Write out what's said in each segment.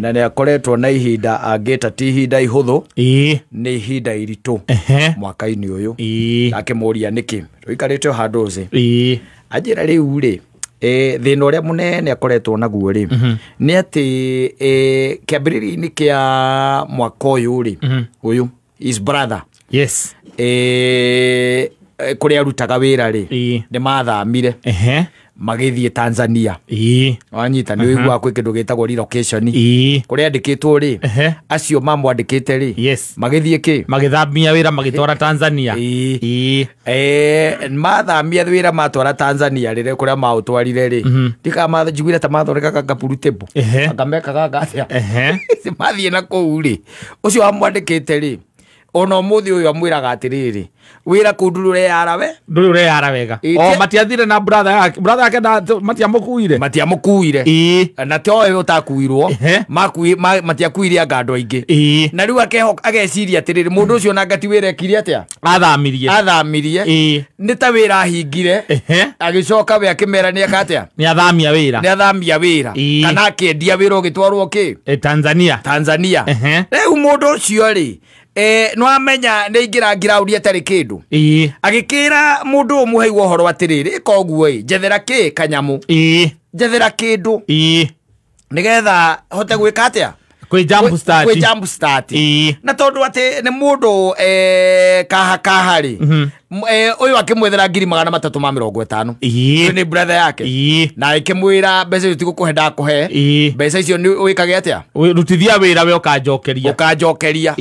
Na nĩ akoretwo na ihinda angĩta ti ihinda ihũthũ, nĩ ihinda iritũ mwaka-inĩ ũyũ. Akĩmũria nĩkĩ tũikarĩte o handũ ũcĩ, anjĩra rĩu rĩ, thĩna ũrĩa mũnene akoretwo naguo rĩ, nĩ atĩ kĩambĩrĩria-inĩ kĩa mwaka ũyũ rĩ, ũyũ his brother, kũrĩa arutaga wĩra rĩ, nĩ mathamire magĩthiĩ Tanzania. Wanyita, nĩ ũiguaga kwĩ kĩndũ gĩtagwo relocation. Kũrĩa andĩkĩtwo rĩ, acio mamwandĩkĩte rĩ, magĩthiĩ kĩ? Magĩthamia wĩra magĩtwara Tanzania. Mathamia wĩra matwara Tanzania rĩrĩa kũrĩa maũtwarire rĩ, ndikama njiguire ta mathondekaga ngapuru table, anga mekaga atĩa, mathiĩ na kũu rĩ, ũcio wamwandĩkĩte rĩ, ona ũmũthĩ ũyũ amwĩraga atĩrĩrĩ, wĩra kũu ndũrĩ ũreyara we. Ndũrĩ ũreyara wega. O matiathire na brother yake, brother yake matiamũkuire. Matiamũkuire. Na to we ũtakuirwo, matiakuire anga andũ aingĩ. Na rĩu akehoka ageciria atĩrĩrĩ, mũndũ ũcio ona ngati wĩra ekire atĩa? Athamirie. Athamirie. Nĩ ta wĩra ahingire. Agĩcoka we akĩmera nĩ eka atĩa? Nĩ athamia wĩra. Nĩ athamia wĩra. Kana akĩendia wĩra ũgĩtwarwo kĩ? Tanzania. Tanzania. Rĩu mũndũ ũcio rĩ, no amenya nĩ aingĩra ngiraũndi atarĩ kĩndũ. Agĩkĩra mũndũ ũyũ mũhei wa ũhoro atĩrĩrĩ, ĩka ũguo ĩ, njethera kĩ kanyamũ. Njethera kĩndũ. Nĩgetha hote gwĩka atĩa? Kwĩ jump start. Kwĩ jump start. Na tondũ atĩ nĩ mũndũ kaha kaha rĩ, ũyũ akĩmwethera 350,000. Ũyũ nĩ brother yake. Na akĩmwĩra mbeca icio tigũkũhe ndakũhe. Mbeca icio nĩ wĩkage atĩa? Rutithia wĩra we ũkanjokeria. Ũkanjokeria.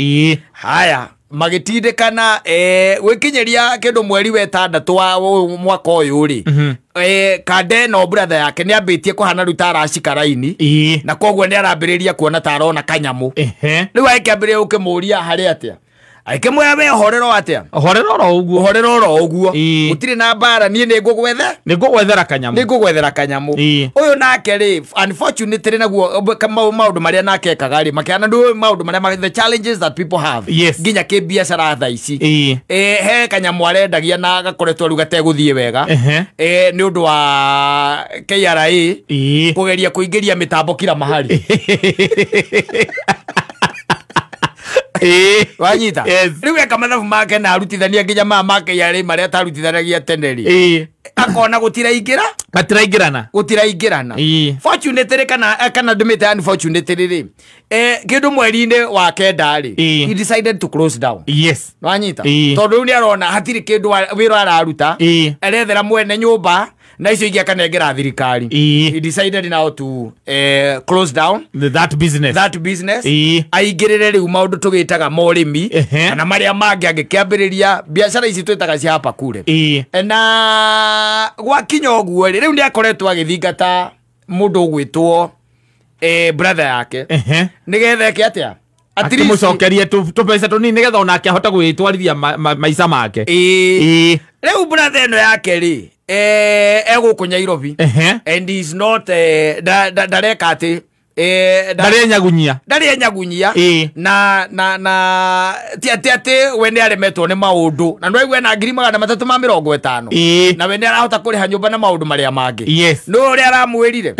Haya, magĩtindĩkana, gwĩkinyĩria kĩndũ mweri wa ĩtandatũ wa mwaka ũyũ rĩ, kande no brother yake nĩ ambĩtie kũhana rĩu ta aracika raini. Na koguo nĩ arambĩrĩria kuona ta arona kanyamũ. Rĩu agĩkĩambĩrĩria gũkĩmũria harĩ atĩa, akĩmwĩra we ũhorero atĩa? Ũhorero oro ũguo. Ũhorero oro ũguo. Gũtirĩ na mbara, niĩ nĩ ngũgwethe? Nĩ ngũgwethera kanyamũ. Nĩ ngũgwethera kanyamũ. Ũyũ nake rĩ, unfortunately naguo, maũndũ marĩa nake ekaga rĩ, makĩhana ndũ maũndũ marĩa the challenges that people have. Nginya kĩbiacara thaa ici. He kanyamũ arendagia na gakoretwo rĩu gategũthiĩ wega. Nĩ ũndũ wa KRA kũgeria kũingĩria mĩtambo kila mahali. Wanyita? Rĩu eka mathabu make na arutithania nginya maya ma KRA marĩa atarutithanagia tene rĩ. Akona gũtiraingĩra? Matiraingĩrana. Gũtiraingĩrana. Fortunately kana ndĩmĩte unfortunately rĩ, kĩndũ mweri-inĩ wa kenda rĩ, he decided to close down. Wanyita? Tondũ rĩu nĩ arona hatirĩ kĩndũ wĩra araruta. Arethera mwene nyũmba na icio ingĩ akanengera thirikari. He decided now to close down that business. That business. Aingĩrĩre rĩu maũndũ tũgĩtaga morĩmi, kana marĩa mangĩ angĩkĩambĩrĩria biacara ici twĩtaga cia hapa kule. Na gwakinya ũguo rĩ, rĩu nĩ akoretwo agĩthingata mũndũ ũgwĩtwo, brother yake. Nĩgetha eke atĩa? At least Akĩmũcokerie tũbeca tũnini nĩgetha onake ahote gwĩtwarithia maica make. Rĩu brother ĩno yake rĩ, egũkũ Nairobi. And he's not, ndareka atĩ, Ndarĩ nyagunyia. Ndarĩ nyagunyia. Na, na, na, ti atĩ atĩ we nĩ aremetwo nĩ maũndũ. Na nĩwaigua ena 350,000. Na we nĩ arahota kũrĩha nyũmba na maũndũ marĩa mangĩ. Nĩ ũrĩa aramwĩrire?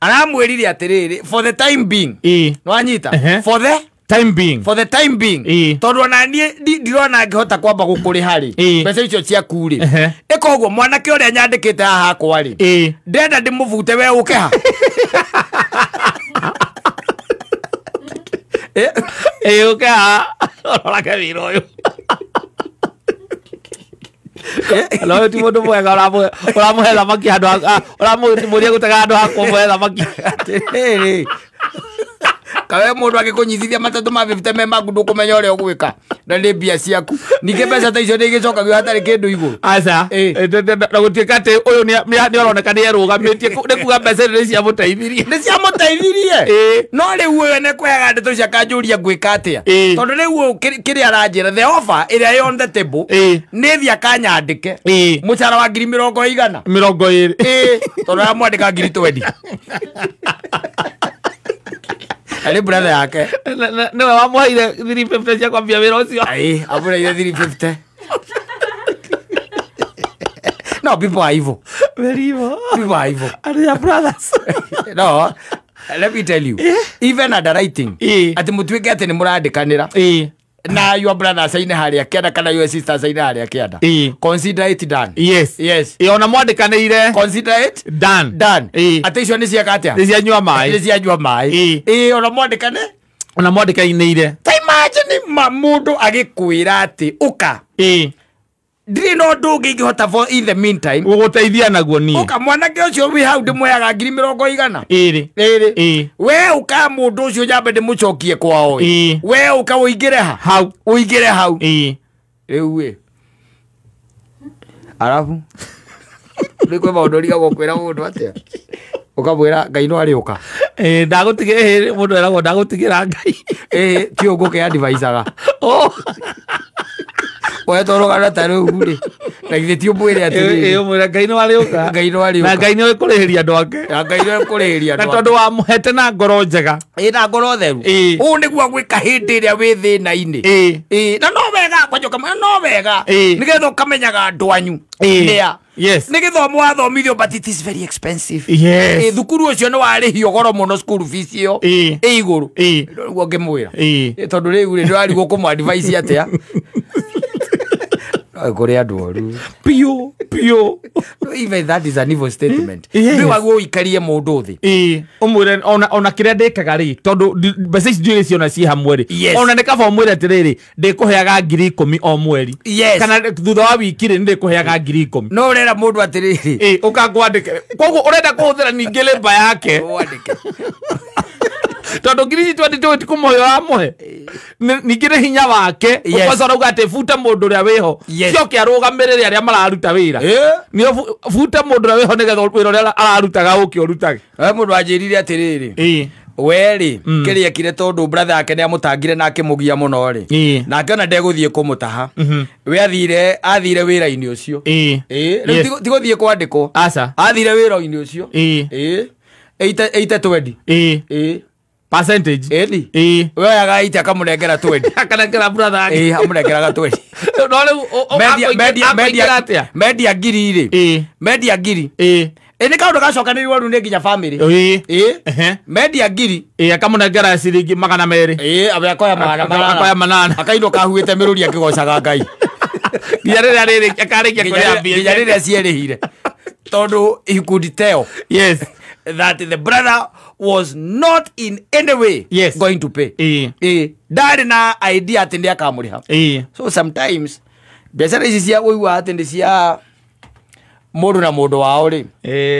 Aramwĩrire atĩrĩrĩ, for the time being. Nĩwanyita? For the time being. For the time being. Tondũ ona niĩ ndirona ngĩhota kwamba gũkũrĩha rĩ. Mbeca icio ciaku rĩ. Ĩka ũguo, mwanake ũrĩa nyandĩkĩte haha hakwa rĩ. Ndĩrenda ndĩmũbute we ũke ha. Ũke ha. Ũrorage wĩra ũyũ. No ti mũndũ mwega ũramũhe thamaki handũ ha, ũramũria gũtega handũ ha kũmũhe thamaki. Atĩrĩrĩ. Kawe mũndũ angĩkũnyitithia matatũ ma 50 me maku ndũkũmenya ũrĩa ũgwĩka. Na nĩ mbia ciaku. Ningĩ mbeca ta icio nĩ igĩcokagio hatarĩ kĩndũ igũrũ. Aca. Na gũtuĩka atĩ ũyũ nĩ aroneka nĩ erũgamĩtie, nĩ kuga mbeca nĩ ciamũteithirie. Nĩ ciamũteithirie. No rĩu ũyũ nĩ kũheaga ndeto cia kanjũria ngwĩka atĩa. Tondũ rĩu ũyũ kĩrĩa aranjĩra, the offer ĩrĩa ĩ on the table, nĩ thiĩ akanyandĩke. Mũcara wa ngiri mĩrongo ĩigana? Mĩrongo ĩrĩ. Tondũ aramwandĩka ngiri twendi. Arĩ brother yake. Nĩwe wamũheire 350 cia kwambia wĩra ũcio? Aĩ, amũheire 350. No, people are evil. Very evil. People are evil. Are they brothers? No. Let me tell you, even underwriting ati mutuike ati ni murandikanira na your brother saine haria kianda kana your sister saine haria kianda, consider it done. Yes. Yes. Ona mwandikaniire, consider it done. Done. Ati icio ni ciaka atia? Ni cianyua mai. Ni cianyua mai. Ona mwandikane, ona mwandikaniire. Ta imagine mundu agikwira ati uka ndiri no ndu ngingihota for in the meantime guguteithia naguo ni uka mwanake ucio wi hau ndimweaga ngiri mĩrongo igana ĩrĩ ĩrĩ. We uka mundu ucio nyambe ndimucokie kwao. We uka uingire ha hau, uingire hau. Riu ĩ arabu rĩ kwĩ maũndũ ũrigagwo kwĩra mũndũ atĩa, ũkamwĩra Ngai no arĩũka. Ndagũtigĩra mũndũ eragwo ndagũtigĩra Ngai. Ti ũguo advisaga wetwo ta rĩu rĩ, na githĩ ti ũmwĩre atĩrĩrĩ, ũmwĩre Ngai no arĩũka, Ngai no arĩũka, na Ngai nĩwe kũrĩhĩria andũ ake, na Ngai nĩwe kũrĩhĩria andũ ake, na tondũ wamũhete na ngoro njega, na ngoro theru. Ũũ nĩguo gwĩka hĩndĩ ĩrĩa wĩ thĩna-inĩ. Na no wega kwanja ũkamenya no wega nĩgetha ũkamenyaga andũ anyu nĩa. Yes. Nĩ gĩthomo wathomithio, but it is very expensive. Yes. Thukuru ũcio nĩ warĩhio goro mũno, school fees ĩyo ĩ igũrũ. Nĩguo ngĩmwĩra. Tondũ rĩu rĩ ndĩrarigwo kũmũ advise atĩa. Kũrĩ andũ oru piũ piũ. Even that is an evil statement. Rĩu waguo ũikarie mũndũ thĩ ũmwĩre ona kĩrĩa ndĩkaga rĩ, tondũ mbeca ici ndiũĩ ciona ciĩ hamwe rĩ, ona nĩ kaba ũmwĩre atĩrĩrĩ, ndĩkũheaga 10,000 o mweri, kana thutha wa wiki rĩ nĩndĩkũheaga 10,000. No ũrera mũndũ atĩrĩrĩ, ũkangwandĩke. Koguo ũrenda kũhũthĩra ningĩ labour yake wandĩke, tondũ ngiri ici 22 ti kũmũhe ũramũhe, ningĩ nĩ hinya wake. Kwanza ũrauga atĩ buta mũndũ ũrĩa wĩho, cioke arũgamĩrĩre arĩa mararuta wĩra. Nĩo buta mũndũ ũrĩa wĩho nĩgetha wĩra ũrĩa ararutaga ũke ũrutage. Mũndũ anjĩrire atĩrĩrĩ, we rĩ kĩrĩa ekire tondũ brother yake nĩ amũtangire na akĩmũgia mũno rĩ, nake ona ndegũthiĩ kũmũtaha, we athire wĩra-inĩ ũcio. Rĩu ti gũthiĩ kwandĩkwo, athire wĩra-inĩ ũcio 8 20 percentage. Eni. Wewe agaita akamunengera 20. Akanengera brother yake. Amunengeraga 20. No rĩu media media ngiri rĩ. Media ngiri. Nĩ kaũndũ gacokanĩrĩirwo rĩu nĩ nginya family. Media ngiri. Akamunengera ciringi 200. Abe akoya 800. Akoya 800. Akainũka ahuĩte mĩrũri akĩgocaga Ngai. Nginya rĩrĩa rĩrĩ akarĩkia kũrĩa mbia. Nginya rĩrĩa cierĩhire. Tondũ he could tell. Yes. That the brother was not in any way going to pay. Ndarĩ na idea atĩ nĩ akamũrĩha. So sometimes biacara ici cia ũigua atĩ nĩ cia mũndũ na mũndũ wao rĩ.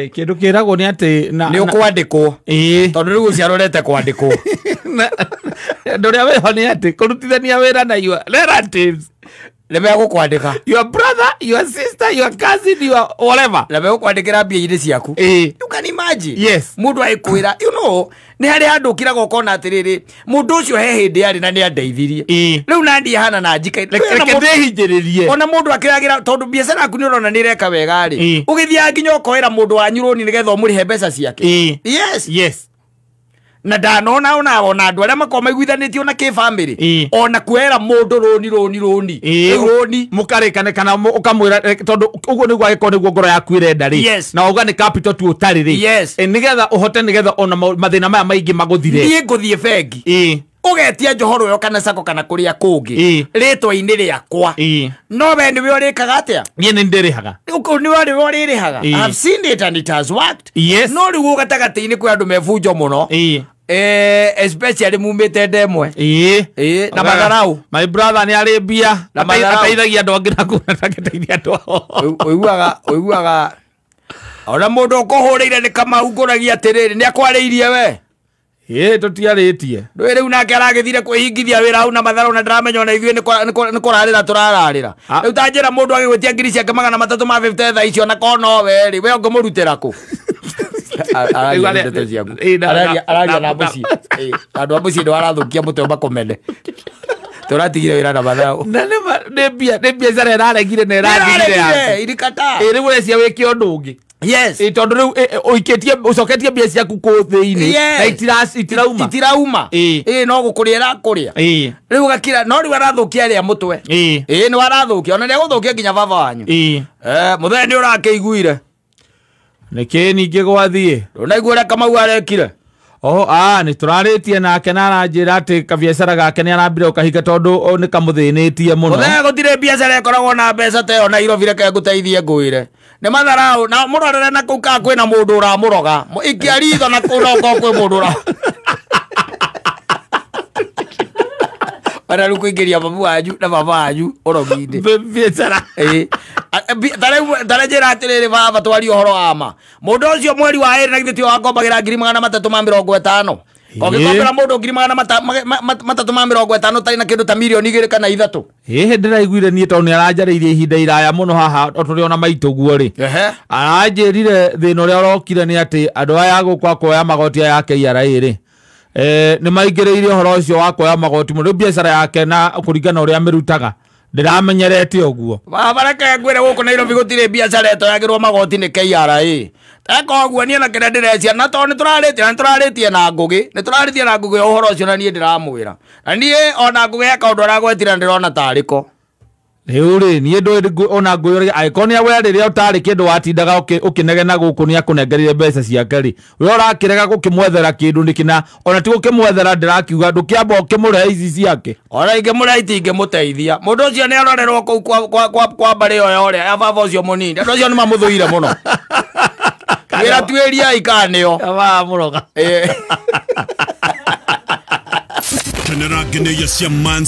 Kĩndũ kĩragwo nĩ atĩ nĩ ũkwandĩkwo. Tondũ rĩu ũcio arorete kwandĩkwo. Andũ arĩa wĩho nĩ atĩ kũrutithania wĩra na your relatives. Nĩ megũkwandĩka. Your brother, your sister, your cousin, your whatever. Na megũkwandĩkĩra mbia-inĩ ciaku. You can imagine. Yes. Mũndũ agĩkwĩra, you know, nĩ harĩ handũ ũkiraga ũkona atĩrĩrĩ, mũndũ ũcio he hĩndĩ arĩ na nĩ andeithirie. Rĩu na niĩ hana na njika. Reke ndĩhinyĩrĩrie. Ona mũndũ akĩragĩra tondũ biacara yaku nĩ ũrona nĩ ĩreka wega rĩ. Ũgĩthiaga nginya ũkoera mũndũ wanyu rũni nĩgetha ũmũrĩhe mbeca ciake. Yes. Yes. Na ndanona ona andũ arĩa makoragwo maiguithanĩtio na kĩbamĩrĩ ona kuoera mũndũ rũni rũni rũni rũni mũkarĩkane kana ũkamwĩra tondũ ũguo nĩguo angĩkorwo nĩguo ngoro yaku ĩrenda rĩ, na wauga nĩ capital tu ũtarĩ rĩ, nĩgetha ũhote nĩgetha ona mathĩna maya maingĩ magũthire. Niĩ ngũthiĩ bengi ũgetia njohoro ĩyo kana sacco kana kũrĩa kũngĩ rĩtwa-inĩ rĩakwa, no we nĩwe ũrĩkaga atĩa? Niĩ nĩ ndĩrĩhaga. Nĩwe ũrĩrĩhaga. I've seen it and it has worked. No rĩu gatagatĩ-inĩ kwĩ andũ mebunjo mũno. Especially mumĩte ndemwe. Na matharau. My brother nĩ arĩ mbia. Ateithagia andũ angĩ na ndangĩteithia andũ ao. Ũiguaga ona mũndũ ũkũhũrĩire nĩ Kamau ngũragia atĩrĩrĩ, nĩ akwarĩirie we. Tũtiarĩtie. Ndũĩ rĩu nake aragĩthire kwĩhingithia wĩra hau na matharau na ndĩramenya ona ithuĩ nĩ kũrarĩra tũrararĩra. Rĩu ta njĩra mũndũ agĩgwĩtia ngiri ciake 350 thaa icio na korwo nowe rĩ, we ũngĩmũrutĩra kũ? Araria ndeto ciaku. Araria na mũciĩ. Andũ a mũciĩ nĩ warathũkia mũtwe makũmene. Tũratigire wĩra na matharau. Na nĩ biacara ĩraregire na ĩrathirire yaku. Irikata. Rĩu ũrecia wĩke ũndũ ũngĩ. Yes. Tondũ rĩu ũikĩtie ũcoketie mbia ciaku kũu thĩinĩ na itirauma. Itirauma. No gũkũrĩa ĩrakũrĩa. Rĩu ũgakira no rĩu arathũkia arĩa mũtwe. Nĩ warathũkia ona nĩegũthũkia nginya baba wanyu. Mũthee nĩ ũrakĩiguire. Nĩkĩ ningĩ gwathiĩ? Ndũnaigua ũrĩa Kamau arekire? Oh, nĩ tũrarĩtie nake na aranjĩra atĩ kabiacara gake nĩ arambire ũkahinga tondũ nĩ kamũthĩnĩtie mũno. Mũthee gũtirĩ biacara ĩkoragwo na mbeca ta ĩyo Nairobi, reke ngũteithie ngwĩre. Nĩ matharau na mũrorere na kũu kana kwĩna mũndũ ũramũroga. Ikia ritho na kũu no ũkorwo kwĩ mũndũ ũra. Bara rĩu kũingĩria babu wanyu na baba wanyu ũrogi-inĩ. Biacara. Ĩĩ. Tarĩ njĩra atĩrĩrĩ baba twarie ũhoro wa ma. Mũndũ ũcio mweri wa ĩrĩ na githĩ tiwe wakombagĩra 350,000. Ũngĩkombera mũndũ 350,000 ũtarĩ na kĩndũ ta mirioni 2 kana 3. Ĩhĩ ndĩraiguire niĩ tondũ nĩ aranjarĩirie ihinda iraya mũno haha o tũrĩ ona maitũ guo rĩ. Aranjĩrire thĩna ũrĩa ũrokire nĩ atĩ andũ aya gũkũ a kuoya magoti aya ya KRA rĩ. Nĩ maingĩrĩire ũhoro ũcio wa kuoya magoti mũno. Rĩu biacara yake na kũringana ũrĩa amĩrutaga ndĩramenyerete ũguo. Baba reke ngwĩre gũkũ Nairobi gũtirĩ biacara ĩtoyagĩrwo magoti nĩ KRA. Eka ũguo niĩ na kĩrĩa ndĩrecia na tondũ nĩ tũrarĩtie na Ngũgĩ, nĩ tũrarĩtie na Ngũgĩ ũhoro ũcio na niĩ ndĩramwĩra. Na niĩ ona Ngũgĩ he kaũndũ aragwetire na ndĩrona tarĩ ko. Rĩu rĩ niĩ ndũĩ ona ngwĩre angĩkorwo nĩ we rĩrĩa ũtarĩ kĩndũ watindaga ũkĩnegena gũkũ nĩ akũnengerire mbeca ciake rĩ, we ũrakĩrega gũkĩmwethera kĩndũ nĩkĩ na ona ti gũkĩmwethera ndĩrakiuga ndũkĩamba ũkĩmũrehe ici ciake. Ona ingĩmũrehe itingĩmũteithia. Mũndũ ũcio nĩ arorerwo kũu kwa mbarĩ ĩyo ya ũrĩa ya baba ũcio mũnini. Andũ acio nĩ mamũthũire mũno. Wĩra tuĩriai kana nĩo. Baba mũroga. Ĩĩ. Kenera ngeneia cia man.